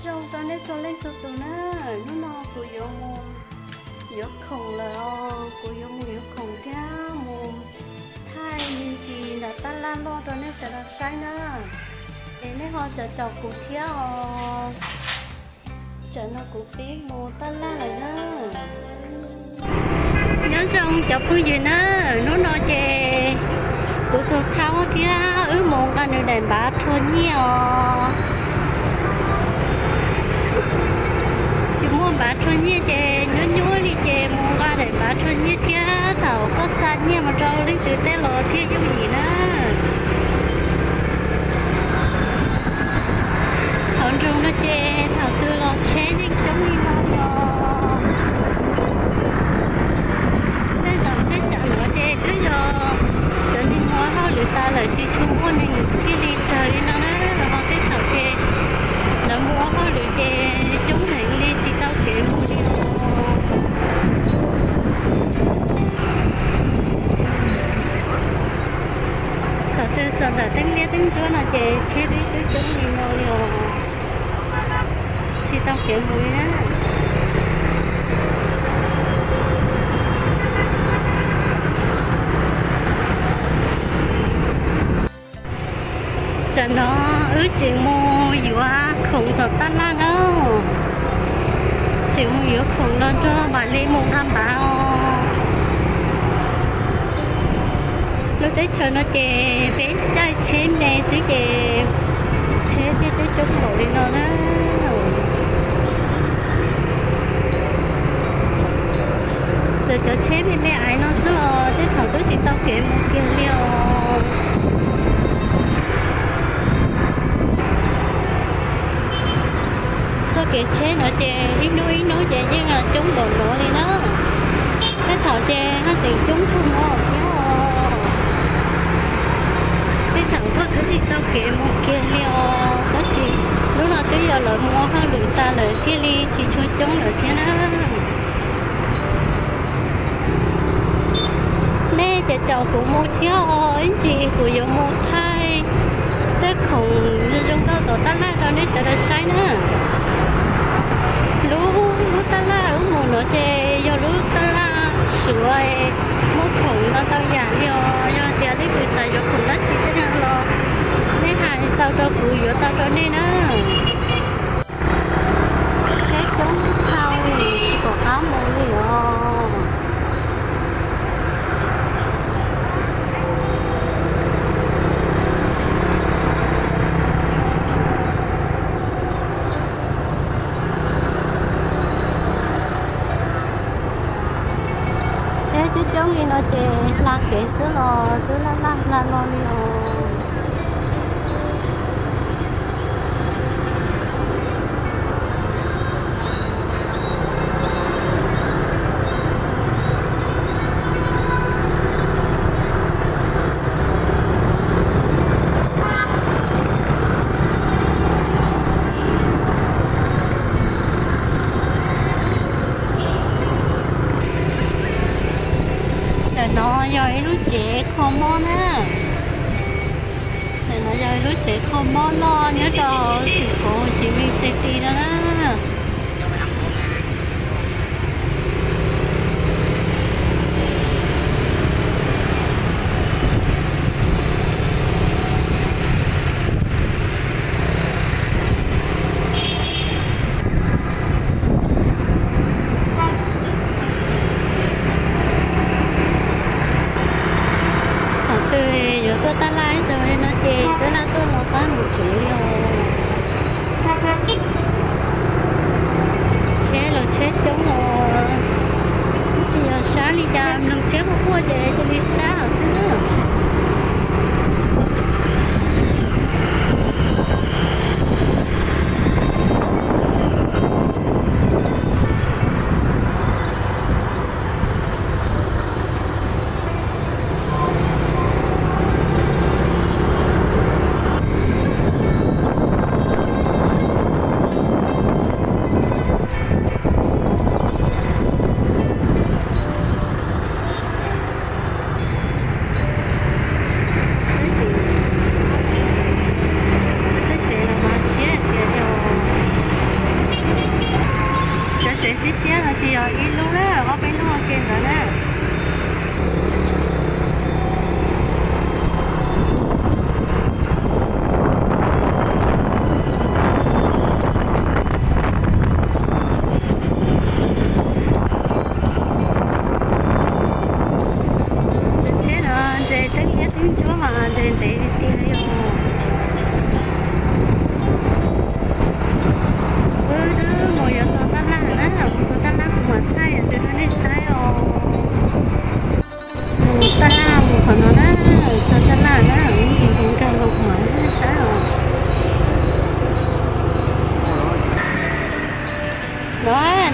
Zoo rau nej txhua leej txhua tus na, hnub no kuv yuav mus yuav khoom lawm os, kuv yuav mus yuav khoom thiab mus thaij me ntsis nram tab laj loj rau nej sawv daws saib na. Es nej ho caum caum kuv thiab os. Tsam no kuv pib mus tab laj lawm na. Nyob zoo cov phooj ywg na, hnub no ces kuv tus thaub thiab wb mus nqa nws daim npav rhuav nyiaj os. Tsis muaj npav rhuav nyiaj ces nyuab nyuab li ces mus nqa daim npav rhuav nyiaj thiab thaum koj xa nyiaj mus rau leej twg tej los thiaj yooj yim na. Hauv nroog no ces thaum twg los tsheb yeej coob li no os. Tej zaum tej tsam no ces twb yog cov neeg mus ua hauj lwm tas lawm tsis tshua muaj neeg thiaj li tsawg li no na, los ho tej thaum ces lawv mus ua hauj lwm ces coob heev li tsis tau kev mus li os. Thaum twg txog ntawm teeb liab teeb ntsuab no ces tsheb twb coob coob li no li os, tsis tau kev mus li na. Tsam no wb tseem mus yuav khoom tom tab laj na, tseem mus yuav khoom los nrog mam li mus nqa npav os. Lub teb chaws no ces peb caij tsheb me xwb ces tsheb thiaj coob coob npaum li no na. Txawm cov tsheb me me aiv no xwb los tej thaum twb tsis tau kev mus kiag li os. Txoj kev tsheb no ces ib hnub ib hnub ces yeej coob npaum no li na. Tej thaum ces haj tseem coob tshaj no thiab os. Tej thaum koj twb tsis tau kev mus kiag li os, tab sis lub no twb yog lawv mus ua hauj lwm tas lawm thiaj li tsis tshua coob lawm thiab na. Nej caum caum kuv mus thiab os, ib ntsis kuv yuav mus thaij tej khoom zoo zoo nkauj tom tab laj rau nej sawv daws saib na. Lub, lub tab laj wb mus no ces yog lub tab laj Suav, muaj khoom ntau ntau yam li os. Yog tias leej twg xav yuav khoom dab tsi tej no los nej hais tau rau kuv yuav tau rau nej na. Tsheb coob dhau li, tsis pom qab mus li os. Tsheb coob coob li no ces hla kev xwb los twb laj laj hla no li os. Ntawm no yog ib lub tsev kho mob na. Ntawm no yog ib lub tsev kho mob loj nyob rau xwm kov Hồ Chí Minh City no na. Thaum twg yuav tuaj tab laj ib zaug li no ces twb laj tuaj los pab mus tsev li os. Tsheb los tsheb coob os, tsis yog sab li cas, mloog tsheb quaj quaj ces cia li sab lawm xwb na.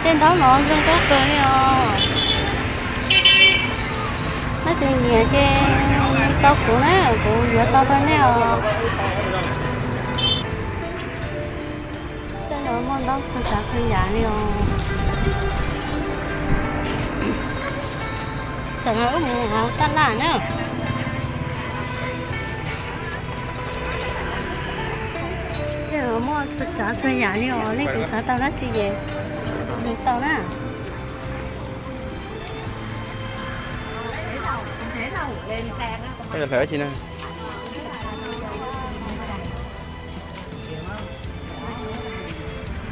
Tej ntaub no zoo nkauj kawg li os. Leej twg nyiam ces tau kuv na, kuv yuav tau rau nej os. Tej no muaj ntaub txhua tsav txhua yam li os. Tam no wb mus hauv tab laj na. Tej no muaj txhua tsav txhua yam li os, leej twg xav tau dab tsi ces nug tau na. Koj yuav hlawv dab tsi na?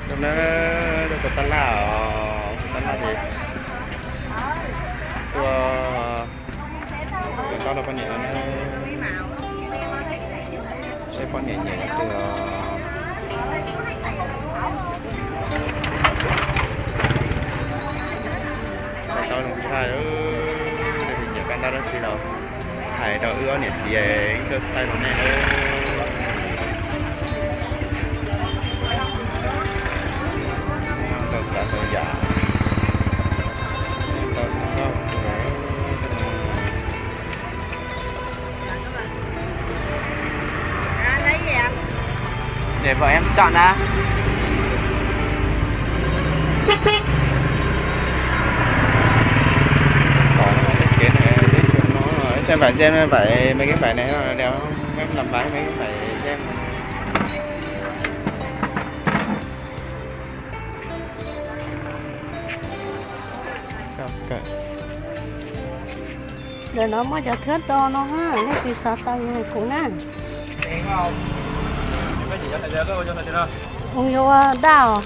Tab laj os, tab laj ces tua tab laj poj niam na. Seb poj niam nyiam tua. Tab laj zoo tshaj, nyiam tab laj dab tsi los hais rau wb ob niam txiv wb tuaj saib rau nej nawb. Tau tsav tau yam, tau zoo nkauj kawg. Để bọn em chọn đã. Có cái này, cái kiểu nó, xem phải xem phải mấy cái vải này nó đẹp không? Em làm vải mấy cái vải xem. Cà phê. Ntawm no muaj cov thwb do no ha, leej twg xav tau hais kuv na. Mus yuav ua daj os.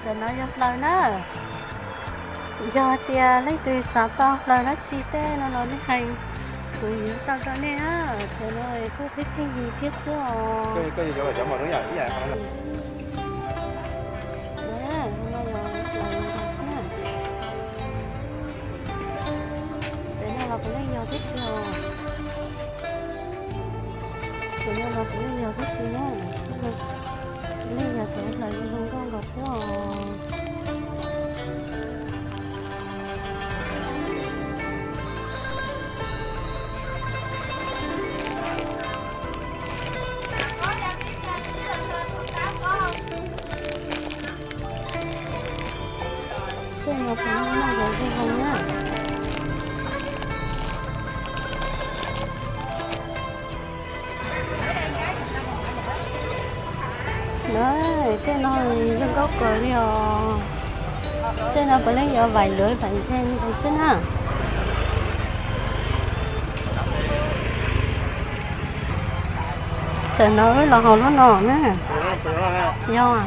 Cov no yog hlaws na. Yog hais tias leej twg xav tau hlaws dab tsi tej no los nej hais, kuv yuav tau rau nej na. Cov no kuj pheej pheej yig thiab xwb os. Cov no los puav leej yog tib si os. Cov no los puav leej yog tib si na. Puav leej yog cov hlaws zoo nkauj nkaus xwb os. Tej no puav leej muaj cov zoo zoo na. Tej no zoo nkauj kawg li os. Tej no puav leej yuav vải lưới vải ren xwb na. Tam no wb los hauv lub no na. Yog.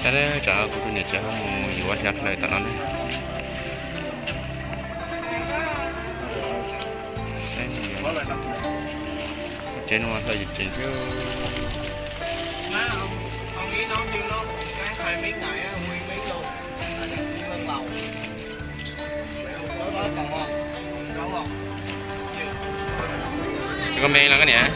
Saib, tsam no kuv tus niam tsev ho mus yuav xyaw hlaws tom no ne. Tsev no hlaws ceev ceev xwb. Koj me los koj niam?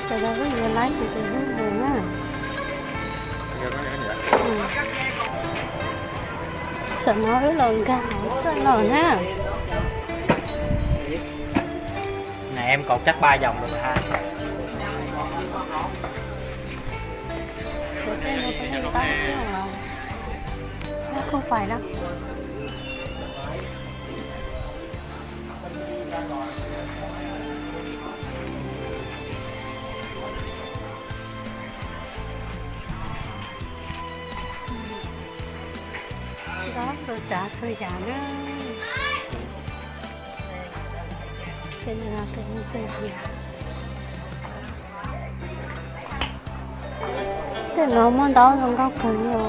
Sawv daws wb yuav laib ces wb mus na. Tam no wb los nkag hauv txoj no na. Này em cột chắc ba vòng được hả? Ủa, cái này có nên tao chứ hả? Nó không phải đâu. Ntaub txhua tsav txhua yam na. Tej no los tus me xwb tiag. Tej no muaj ntaub zoo nkauj kawg li os.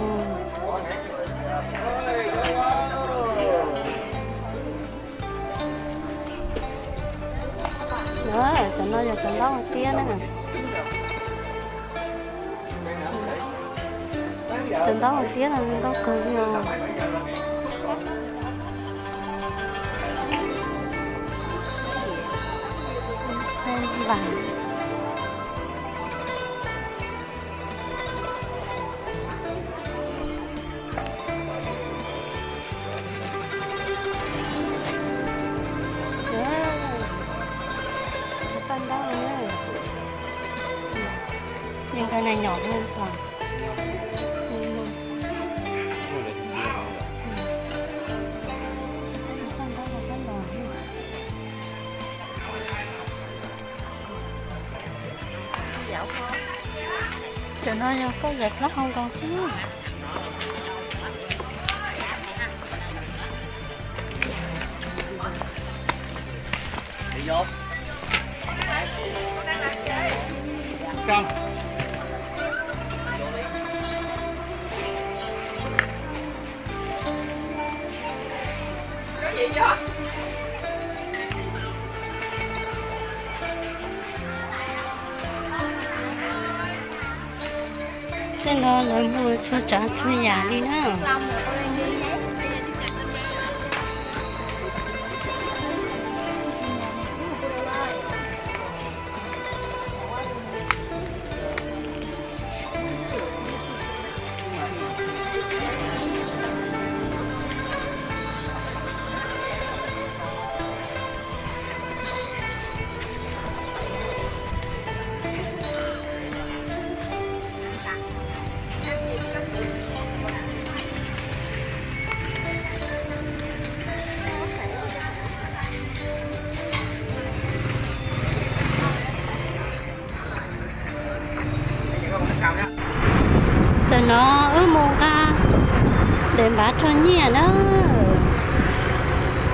No Cov no yog cov ntaub hauv tiab na. Cov ntaub hauv tiab no ntau kawg li os. Xeeb vas. Paj ntaub na. Yeej nkawd na nyom li tas. Cov no yog koj zais plaub hau nkaus xwb. Tej no lawv muag txhua tsav txhua yam li na. Tam no wb mus nqa daim npav rho nyiaj na.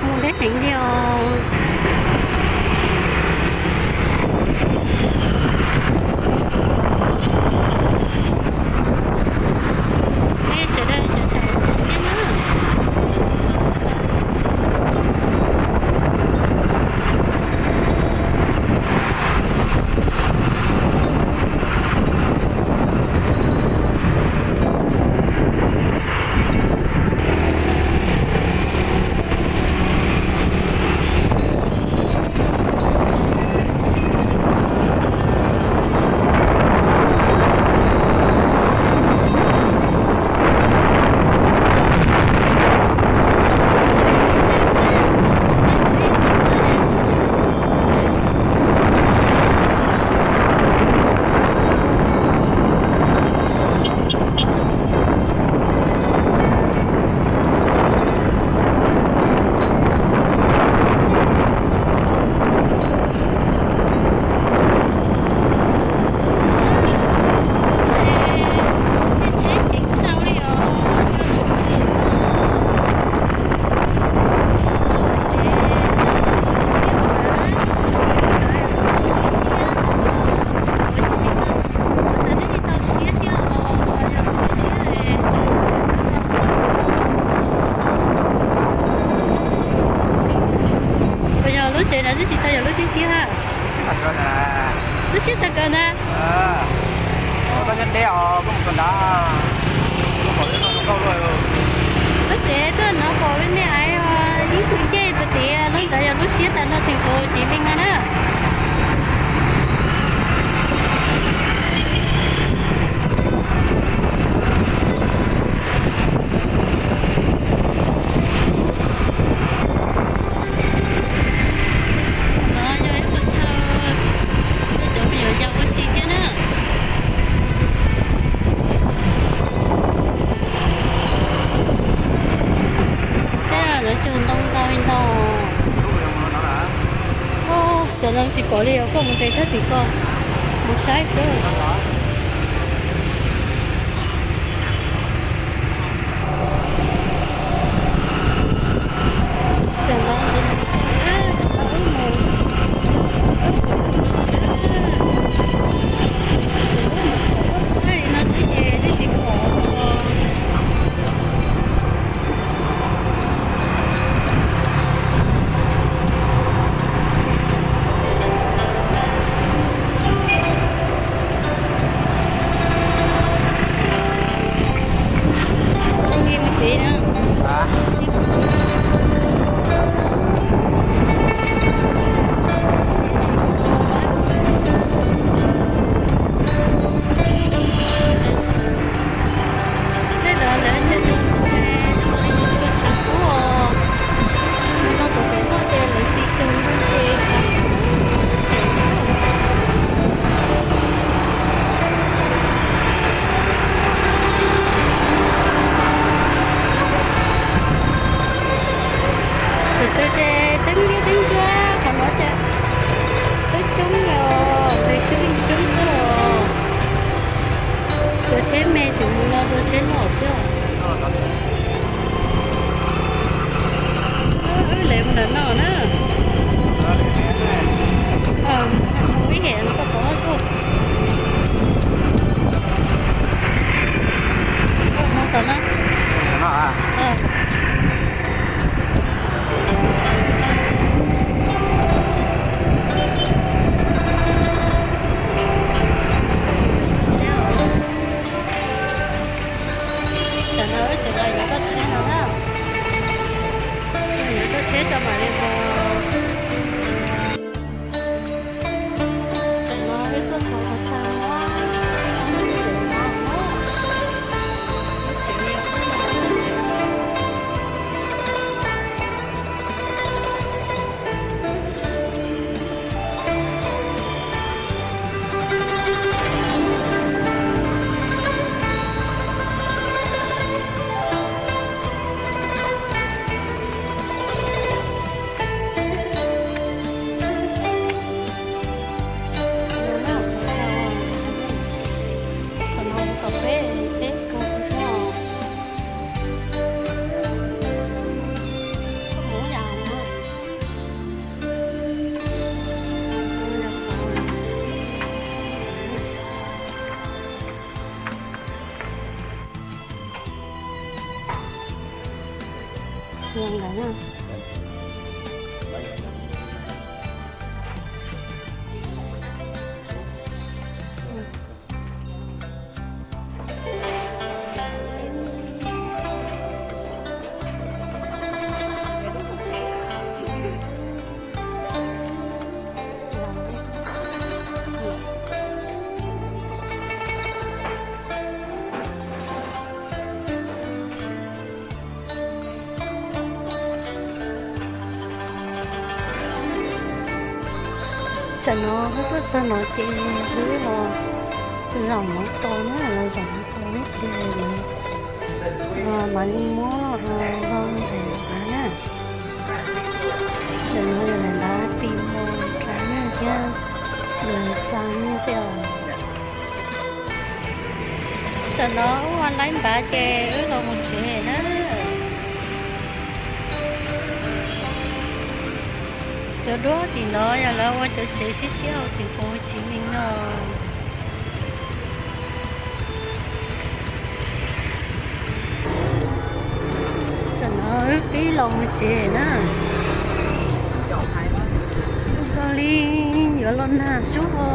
Mus deb heev li os. Sawv daws sawv daws thiab na. Puas yog lub tsev no twb tsis tau yog lub siab siab ha? Lub siab tag kawg ntag. Lub tsev tuaj no pom li nej hais ib tug ncej pem tias lub ntawd yog lub siab tag nrho thành phố Hồ Chí Minh no na. No yog ib qho chaw rau cov me nyuam yaus ua si thiab na. Tej lawv cog ntoo ntau li ntau. Cov no tsis pom li os, koj mus nres sab tim ko, mus saib xwb. Ces teeb liab teeb ntsuab qhov no ces twb coob yog, twb coob coob xwb os. Cov tsheb me tseem mus no rau tsheb noj xwb. Wb lem mus ntawm no na. Mus ib hem no koj tau tuaj. Mus tom no. Tam no wb tseem los yuav txoj tsheb no na. Yuav txoj tsheb rau mam li mus. Tam no wb tuaj txog qhov chaw no, wb tseem, wb tseem Tam no wb tuaj txog no ces wb los zaum mov tau na, los zaum mov tau ib pliag mam li muab los ntawm qab na. Ntawm no yog daim ntav ti mos rau nej thiab, yog xa nyiaj tej os. Tam no ua laib npav ces wb los mus tsev na. Cov duab tim no yog lawv ua cov tsev siab siab hauv tim Phoo Tsis Mees no. Tam no wb pib los mus tsev na. Zoo nkaus li yuav los nag sub os.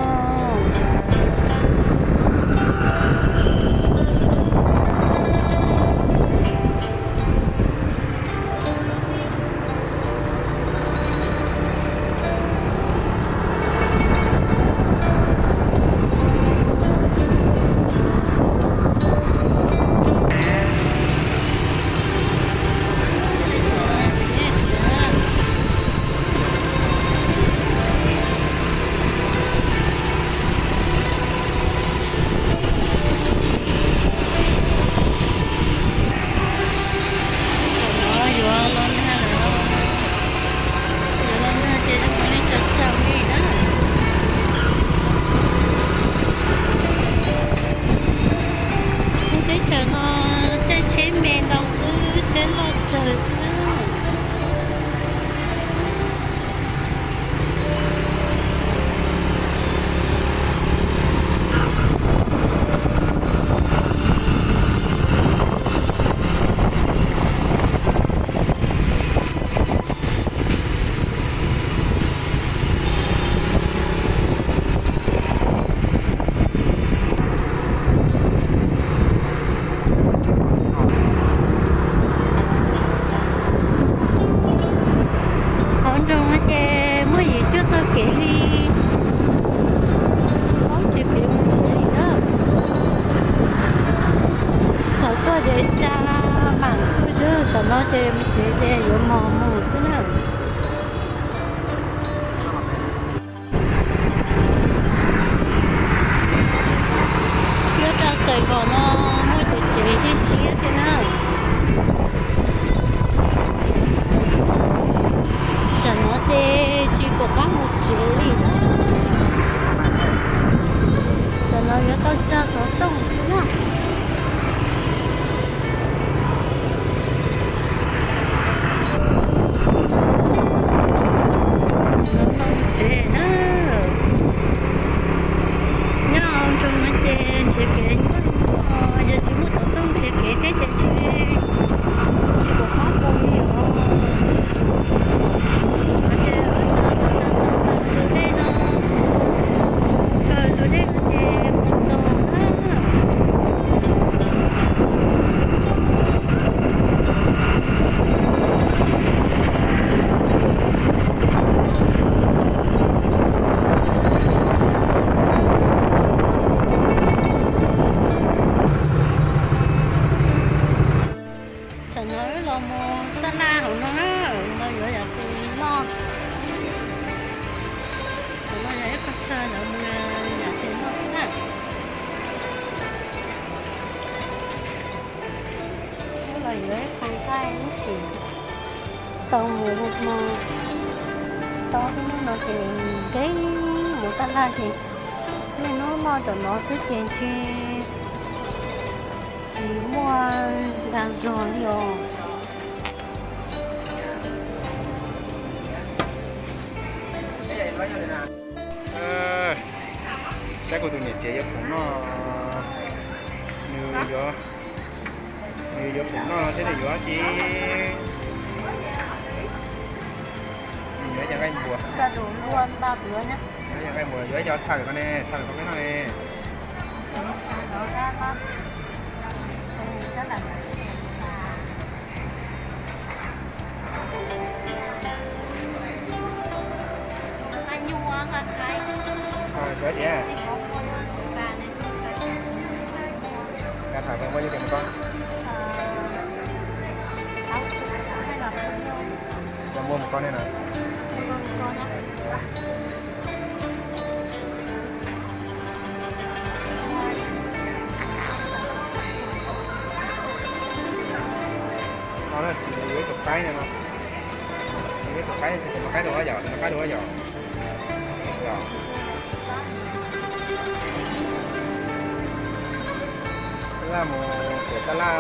Yuav los nag lawm, yuav los nag ces zoo li tsaus tsaus li na. Lub teb chaws no caij tsheb me ntau xwb, tsheb loj tsawg xwb na. Hauv nroog no ces muaj yim cuaj txoj kev li, paub tsis kev mus tsev li na. Thaum tuaj ces tsa mam tuaj, tam no ces mus tsev ces yuav mos mus xwb na. Nyob rau Xais Nkoos no muaj cov tsev siab siab thiab na. Ib tsis tau mus hmo, tau hnub no ces nkees mus tab laj ces niaj hnub noj cov no xwb ces ntshe tsis muaj dag zog li os. Saib kuv tus niam tsev yuav khoom noj, nws yuav, nws yuav khoom noj thiab nws yuav tsi, nws yuav cov nqaij npuas, nqaij npuas yuav ib co txhawm ko ne, txhawm ko peb noj ne. Suav tias, cov tham npua nhiv tias mus ko, cov npua mus ko ne na. No na, yuav ib tug qaib no, yuav ib tug qaib, tus no qaib dua yom, tus no qaib dua yom. Yog, laj mus pem tab laj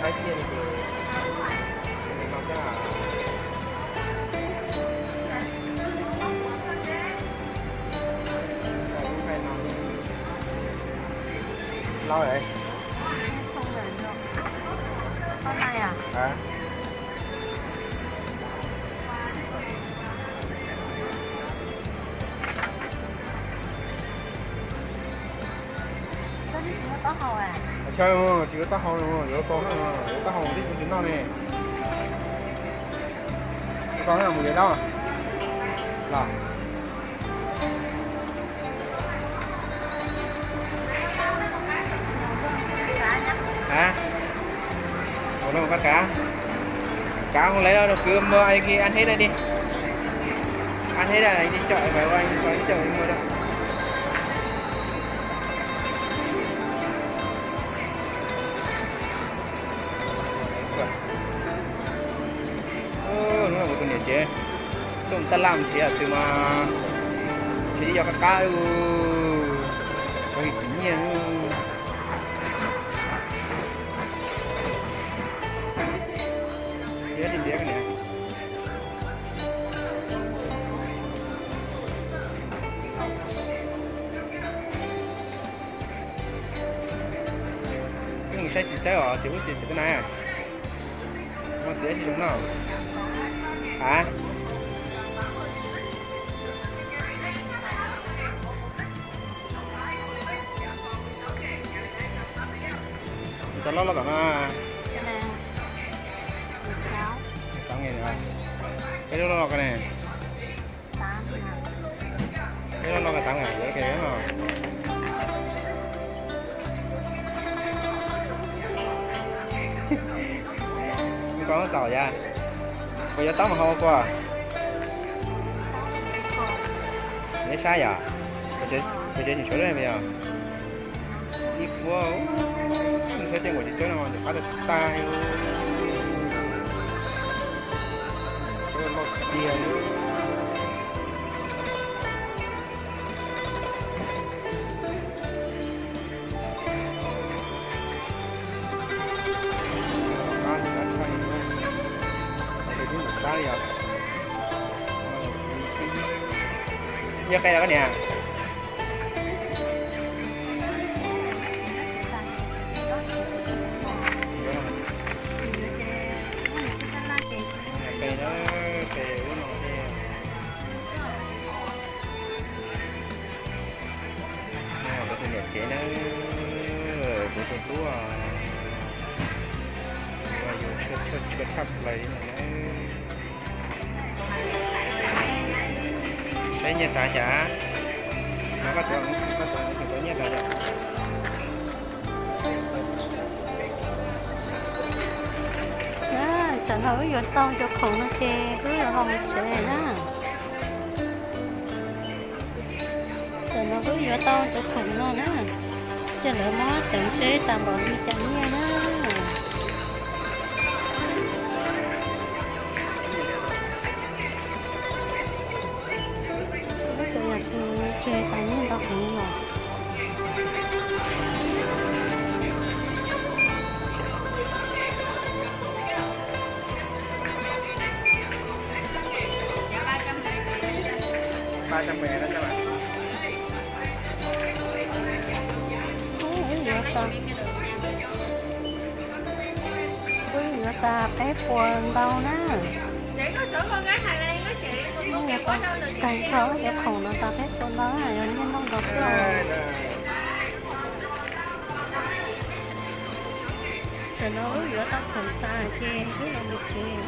qaib ciaj li ces no xwb. Lauj, tsis yuav taub hau, yuav taub hau, yuav taub hau tib tsis noj ne. Mus yuav zaub los. Ua no pab kav, kav mus lawv los kwv mus ai kiag an heb daj di, an heb daj di coj mus ua coj mus ua. Hnub no kuv tus niam tsev tuaj mus taj laj mus nrhiav tw mas nrhiav ib co qab qab, kov li kwv nyiaj. Nrhiav li nrhiav ko niam. Wb mus saib txiv tsawb os, txiv ub txiv tsawb na. Muaj txiv ub tsis zoo noj. A, cov loj loj tom no. Peb lub loj loj ko ne. Peb loj loj ko tav na, yuav ke no. Koj xaus yas, kuv yuav taub mas hau kua. Neb saib yom, kuv tsev tsis tshuav lub ne yog. Ib kuab, nws saib tej nkaus ces tsawb no ces qab tag tag li, tsawb loj tiag li. Yog qe los koj niam? Qe na, qe ub no thiab. Kuv tus niam tsev na, kuv tus tub, yus tshua tshaj plaws li no na. Saib nyiaj tas cas, no koj tuav, koj tuav nyiaj tas cas. Tam no wb yuav tau cov khoom no ces wb yuav los mus tsev na. Tam no wb yuav tau cov khoom no na, ces lawv muab teev seb tas npaum li cas nyiaj na. Wb yuav tau, wb yuav tau peb puas ntau na. Wb yuav tau kawg tau cov khoom no tau peb puas ntau na, yog niaj hnub ntau xwb. Tam no wb yuav tau khoom tas ces wb los mus tsev.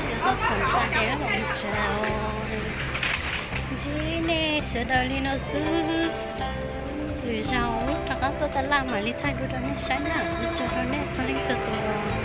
Yuav tau khoom tas ces wb los mus tsev. Ntsib nej sawv daws li no xwb. Lwm zaus wb rov qab tuaj taj laj mam li thaij dua rau nej saib na. Ua tsaug rau nej txhua leej txhua tus.